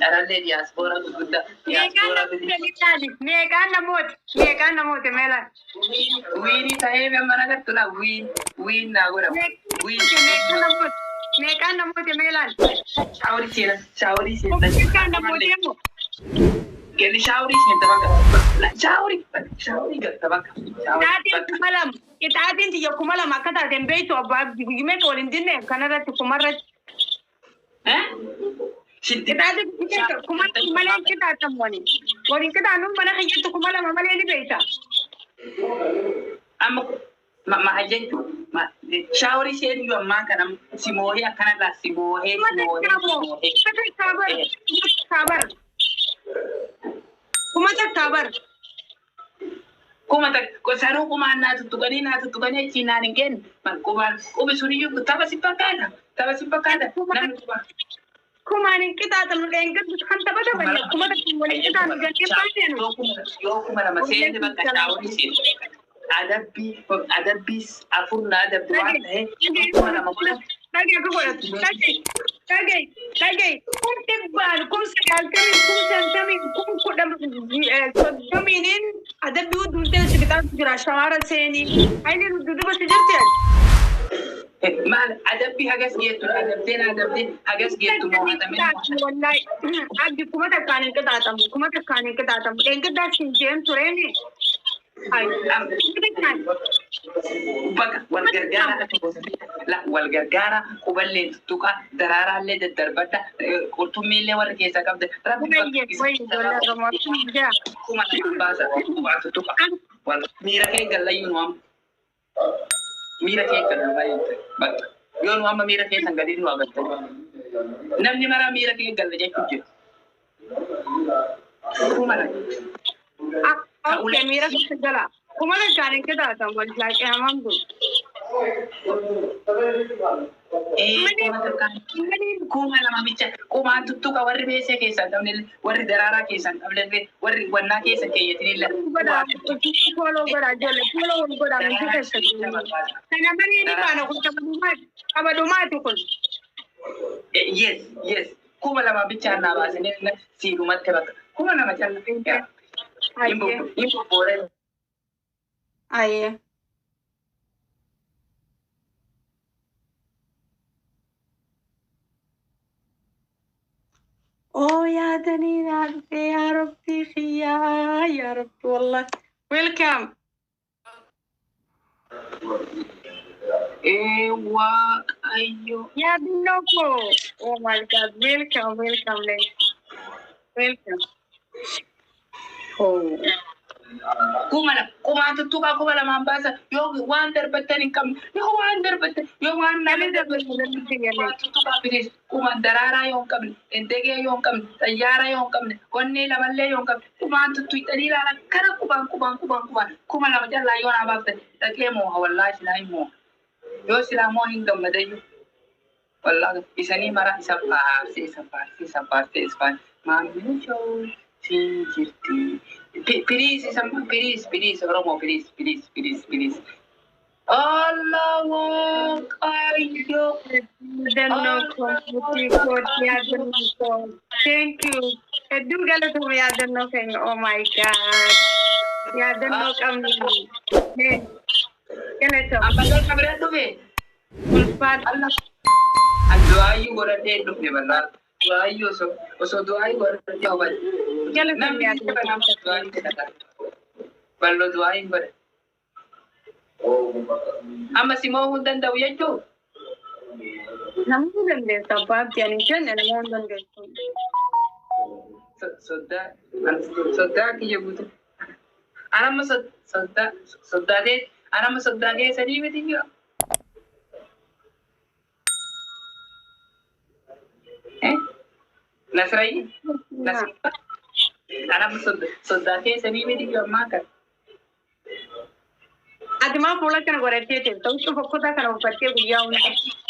Arallee diyaaspooraa gurguddaa. Meeqaan Diyaaspooraa namoota ilaali? Meeqaan namoota? Meeqaan namoota meelaan? Wiinii ta'ee mana agartu laa wiin wiin naa godhamu. Wiin. Meeqaan namoota? Meeqaan namoota meelaan? Shaaworii seena shaaworii seena. Meeqaan namoota immoo? Gelli shaaworii seenta bakka. Shaaworii shaaworii galta bakka. Qixaatiin 2000. Qixaatiin tiyya 2000 akka taateen beektu abbaa abdii guyyi meeqa waliin dinne kanarratti kumarratti. Qixaatiin tiyya 2000 malee hin qixaaxamu waliin. Waliin qixaanuun mana kiyyatti 2000 malee ni beekta. Amma maal jechuun shaaworii seen iyyuu ammaa kana si moohee akkana laa si moohee si moohee si moohee. Kuma takkaa bar. Kuma takkaa bar. Kuma takkaa bar. Kuma takka saruu qumaan naa tuttuqanii naa tuttuqanii achiin naan hin kennu. Qumaan qubi suniyyuu tapha si fakkaata. Tapha si fakkaata. Namni quba. Kumaan hin qixaaxamu dheengaddu kan tapha taphanne 1000 waliin qixaanu jennee baay'eenu. Yoo 2000 seenne bakka shaaworii seenne. Adabbii adabbiis afur na adabbi waan ta'eef 2000 godhatu. Dhagee akka godhatu. Dhagee dhagee dhagee kum dhibbaan kum sagaltamiin kum shantamiin kum kudhan soddomiiniin adabbii hundumtee si qixaatu jira shawaara seenii. Hayni dudduuba si jirti ati. Maal adabbii hagas geettu adabdee na adabdee hagas geettu moo'atamee. Wallahi abdi 1000n hin qixaaxamu 1000n hin qixaaxamu dheengaddaa siin jeen tureeni. 1000n. Bakka wal gargaara akka la wal gargaara quballee tuttuqaa daraaraallee daddarbadha qurxummiillee warra keessaa qabda rabbi Wayye wayye ijoollee Oromoo akkuma jira. 2000 baasa qubaa tuttuqa wal miira kee gallayyuu nu amma miira kee galla baay'ee bakka yoo nu amma miira keessan gadi nu agarta namni maraa miira kee galla jechuu jira 2000. Okay, miira keessa jala. 1000n hin qixaaxamu wallahi qiyaamaan kun. 2000 bicha qumaan tuttuqa warri beesee keessaa qabne warri daraaraa keessaa qabne warri wannaa keessa keeyyatinillee. Godhaa follow godhaa ijoollee follow wal godhaa hundi keessa. Kana malee ni baana kun tapha dhumaati kun. Yes, 2000 bichaan naa baasanii siidhumatti bakka 2000 calla. Hin bobbooree. Ayyee. Oh yaadanii naa dhufe yaa Rabbi kiyyaa yaa Rabbi wallahi. Welcome. Ee Waaqayyo. Yaadannoo koo. Oh my God. Welcome, welcome, Lens. Welcome. Oh. 2000 qumaan tuttuqaa 2000n baasa yoo waan darbattan hin qabne yoo waan darbattan yoo waan nama darbattan qumaan tuttuqaa bilis qumaan daraaraa yoo hin qabne dendegee yoo hin qabne xayyaara yoo hin qabne onnee lamallee yoo hin qabne qumaan tuttuqxanii ilaala kana qubaan qubaan qubaan qubaan 2000 callaa yoo naa baaftan dhaqee mooha wallaahi silaa hin mooha yoo silaa moo hin gammadayyuu wallaahi isanii mara isa faarsee isa faarsee isa faarsee isa faarsee maammee siin jirti. Please, please, please, Oromo, please, please, please, please. Allah Waaqayyo. Yaadannoo koo murtii kooti yaadannoo koo. Thank you. Hedduu galatoomi yaadannoo keenya. Oh my God. Yaadannoo qabnu. Galatoomi. Ammallee kan bira dhufe. Ulfaadha. Allah. An du'aayyuu godhadhee hin dhufne bal'aa. Du'aayyuu osoo du'aayyuu godhadhee hubadhe. Galatoomi Namni yaadannoo. nama du'aayyuu godhata. Bal'oo du'aayyuu godhe. Amma si moo'uu hin danda'u jechuu? Namni dandeessu abbaa abdii ani jenne nama hin dandeessu. Soddaa soddaa kiyya guutuu. Anamma soddaa soddaa ta'e anamma soddaa keessanii miti jira. Nasrayi Nasra anamma soddaa keessanii miti jira ammaa kana. Ati maa fuula kana godhattee teessa? Huccuu fokkotaa kana uffattee guyyaa hunda.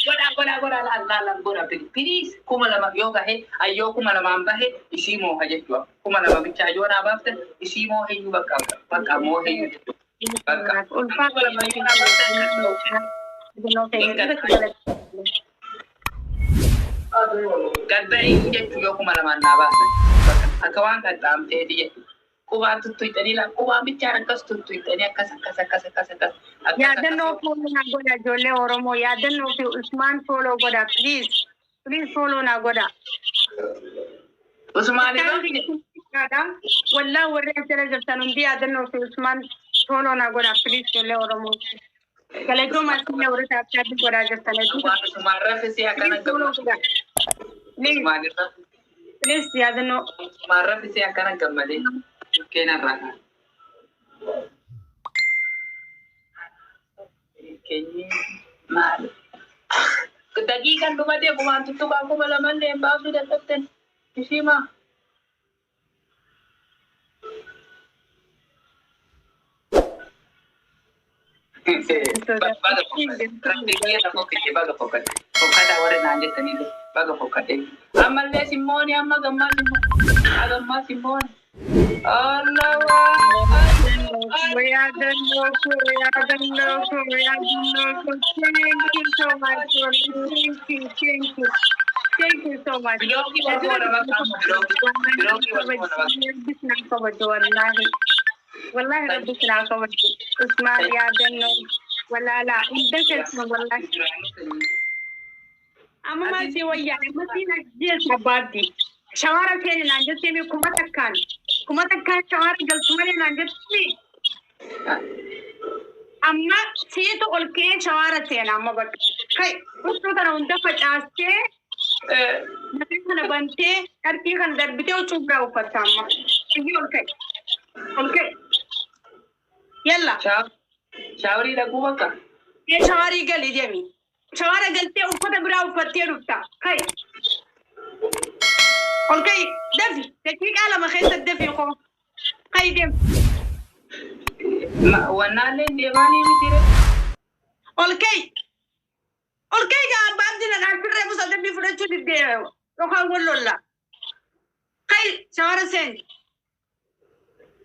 Godhaa godhaa godhaa laal laal laal godhaa please 2000 yoo gahe ayyoo 2000n bahe isii mooha jechuudha. 2000 bichaa yoo naa baafte isii mooheyyuu bakka bakka mooheyyuu jechuudha. Bakka Ulfaadha. 2000 yoo naa baafte Yaadannoo keenya irratti galatoomi. Gaddaa'in jechuu yoo 2000 naa baasan. Akka waan qaxxaamteeti jedhu. Qubaan tuttuqxanii qubaan bichaan akkas tuttuqxanii akkas akkas akkas akkas akkas. Yaadannoo follow naa godha ijoollee Oromoo. Yaadannoo fi Usmaan follow godha please. Please follow naa godha. Usmaan irraa Wallaa warri as jala jirtan hundi yaadannoo fi Usmaan follow naa godha please ijoollee Oromoo. Galatooma isin warri taaptaatti godhaa jirtan. Usmaan raffisee akkana gammadu. Usmaan irraa. Please yaadannoo. Usmaan raffisee akkana gammadee. Keenarraa kan. Keenyi maali? Daqiiqaan dhumatee kumaan tuttuqaa 2000 illee baasuu dadhabden. Ishii maa? Baga fokkate. Fokkataa warri naan jettanillee baga fokkate. Ammallee simmooni amma gammaa simmooni. Gammaa simmooni. Allah. Yaadannoo koo yaadannoo koo yaadannoo koo. Thank you so much. Thank you, thank you. Thank you so much. Bilookii wal goona bakka bilookii. Bilookii wal goona bakka. Rabbi sinaa kabaju wallahi. Wallahi rabbi sinaa kabaju. Usmaan yaadannoo walaala hunda keessuma wallahi. Amma maal si wayyaa amma siin ajjeesu abbaatti. Shawara seeni naan jettee 1000 1000 shawara galtu malee naan jettee amma siitu ol ka'ee shawara seena amma bakka. Kai huccuu kana hunda facaastee mataa kana bantee qarqii kana darbitee huccuu biraa uffatta amma. Iyyuu ol ka'i. Ol ka'i. Yalla. Shaaworii dhaquu bakka. Ee shawarii gali deemi. Shawara galtee uffata biraa uffattee dhufta. Kai. Ol ka'i dafi daqiiqaa 2 keessatti dafi koo. Kai deemi. Wannaallee deemaanii miti ree. Ol ka'i. Ol ka'i gaa abbaan dina dhaabirree musa dambii fudhachuu diddee yookaan wal lolla. Kai shawara seeni.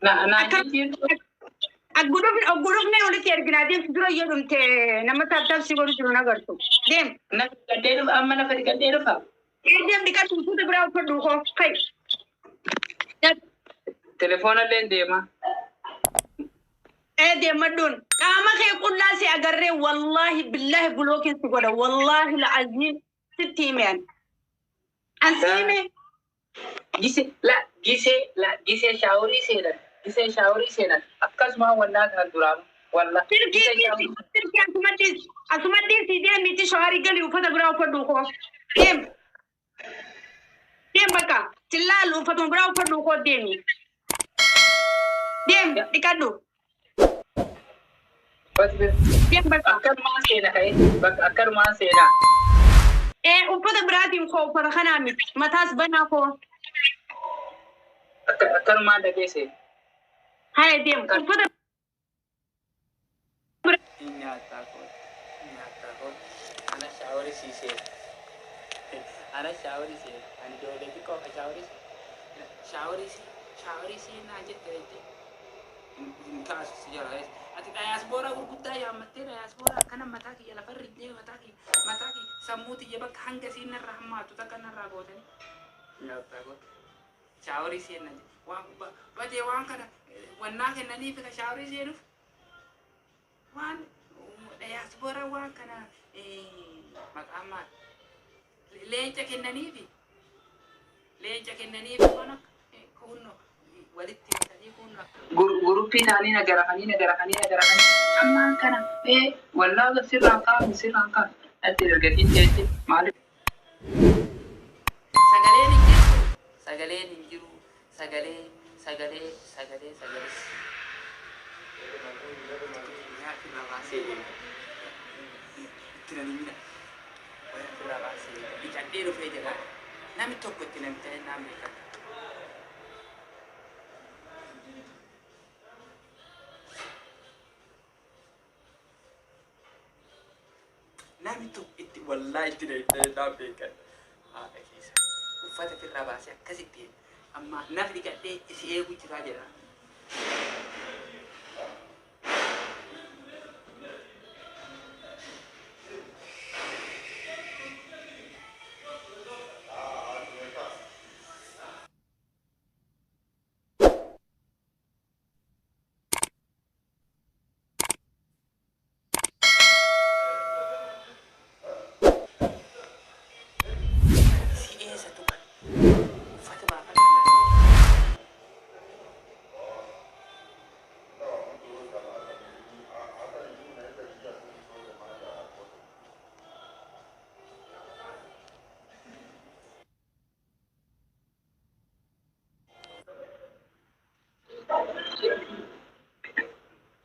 Naan jechuun. Aggudhufnee walitti erginaa deemtu dura yoo dhumte nama tattaaf si godhu jiru nagartu. Deem. Nafa dhiqadhee dhufa amma nafa dhiqadhee dhufa. Ee deem dhiqadhu uffata biraa uffadhu koo kai. Telefoona illee deema. Ee deemadhuun qaama kee qullaa si agarree wallahi billahi bulookiin si godha wallahi la'aziim sitti hime ani. An si hime. Gise la gisee la gisee shaaworii seenan gisee shaaworii seenan akkasuma wannaa kan duraan walla. Silkii silkii asumaddiis asuma deemiti shawarii gali uffata biraa uffadhu koo. Deem. Deem bakka sillaalu uffatuma biraa uffadhu koo deemi. Deem dhiqadhu. Deem bakka. Akkanumaan seena ka'e bakka akkanumaan seenaa. Ee uffata biraatiin koo uffata kanaa miti mataas banaa koo. Akkanumaan dhagee seena. Haya deem uffata. Nyaataa koo nyaataa koo ana shaaworii sii seena. Ana shaaworii seena ani ijoollee xiqqoo ka shaaworii shaaworii shaaworii seenaa jette jette. Hin kaasu si jala ati diaspora gurguddaa yaammattee diaspora akkana mataa kiyya lafarri illee mataa kiyya mataa kiyya sammuu tiyya bakka hanga siin narraa hammaatu takka narraa gootanii. Nyaataa koo shaaworii seenna waan badee waan kana wannaa kennaniif ka shaaworii seenuuf waan diaspora waan kana maqaan maal leenca kennaniifi waan akka kunno walitti makanii kunno guruppii ta'anii na garafanii na garafanii na garafanii ammaan kana wallaaga sirraan kaa'u sirraan kaa'u natti dargatiin jechi maaliif sagaleen hin jirtu sagaleen hin jiru sagalee sagalee sagalee sagalee nyaata baasee itti nan himina wayyaa baasee dhiqadhee dhufee jedhaan namni tokko itti namni ta'e naan beekata. Namni tokko itti wallaa itti naan beekata. Haadha keessa uffata ofirraa baasee akkasitti amma naaf dhiqadhee si eegu jiraa jedha.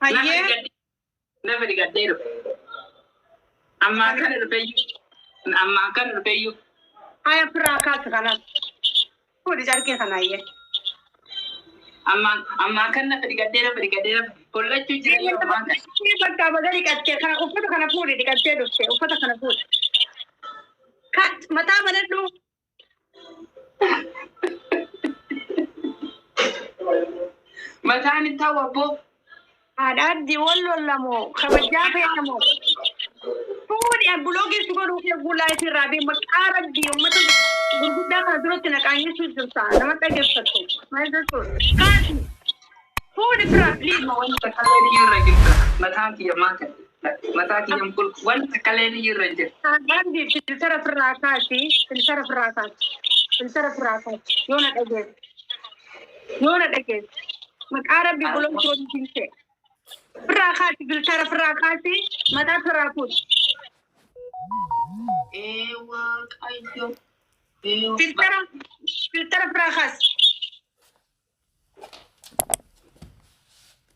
Hayyee. Lafa dhiqadhee dhufe. Ammaa kana dhufeyyuu. Ammaa kana dhufeyyuu. Haya firaa kaasa kanas. Fuudhi carqii kana hayyee. Ammaa kan lafa dhiqadhee lafa dhiqadhee lafa hollachuu jira yeroo ammaa kana. Bakka baga dhiqattee kana uffata kana fuudhi dhiqattee dhufte uffata kana fuudhi. Mataa banadhu. Mataan hin ta'u abboo. Haadha addi wal lollamoo kabajaa fe'amoo. Fuudhi buloogii si godhuu kee guulaa isirraa bee maqaa rabbii uummata gurguddaa kana duratti naqaanyessuu jirta nama dhageeffattu. Maal jechuudha? Kaasi. Fuudhi bira please. Wanta kallee ni irra jirta. Mataan kiyya maa kan mataa kiyya qulqullu wanta kallee ni irra jirta. Haadha addi filtara firraa kaasi. Filtara firraa kaasi. Filtara firraa kaasi. Yoo na dhageesse. Yoo na dhageesse. Maqaa rabbii buloogii godhuu ta'e. Firraa kaasi filtara firraa kaasi mataa firraa fuudhi. Ee Waaqayyo. Filtara filtara firraa kaasi.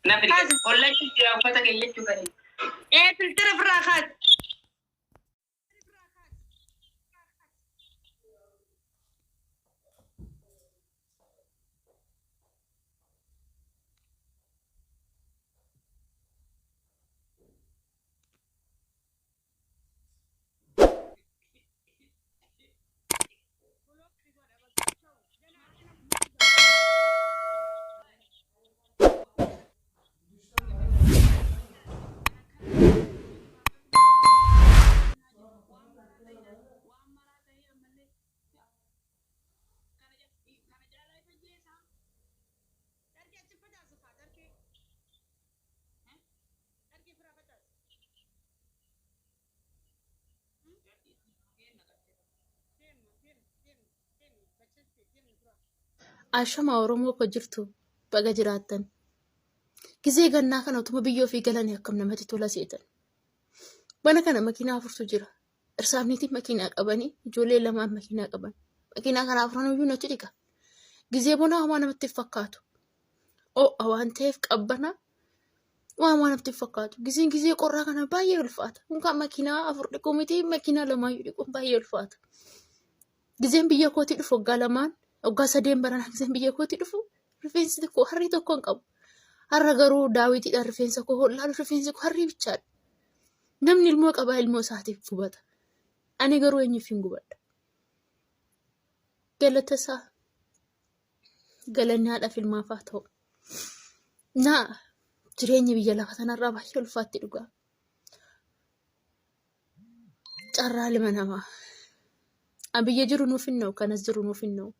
Nafi hollachuu jira uffata keeyyachuu kan. Ee filtara firraa kaasi. Ashama Oromoo ko jirtu baga jiraattan. Gizee gannaa kana utuma biyya ofii galanii akkam namatti tola seetan. Mana kana makiinaa afurtu jira. Dhirsaaf niitiin makiinaa qabanii ijoollee lamaan makiinaa qaban. Makiinaa kana afran iyyuu natti dhiqa. Gizee bonaa homaa namatti hin fakkaatu. Ho'a waan ta'eef qabbana waan waan namatti hin fakkaatu. Gizeen gizee qorraa kana baay'ee ulfaata. Unkaan makiinaa afur dhiquu miti makiinaa lamaayyuu dhiquun baay'ee ulfaata. Gizeen biyya kootii dhufu waggaa lamaan waggaa sadeen barana gizeen biyya kootii dhufu rifeensi koo harrii tokko hin qabu. Har'a garuu daawitiidhaan rifeensa koo hollaalu rifeensi koo harrii bichaadha. Namni ilmoo qabaa ilmoo isaatiif gubata. Ani garuu eenyuuf hin gubadha. Galata isaa galanni haadhaaf ilmaaf haa ta'u. Naa jireenya biyya lafa tanarraa baay'ee ulfaatti dhugaa. Carraa ilma namaa. An biyya jiru nuuf hin na'u kanas jiru nuuf hin na'u.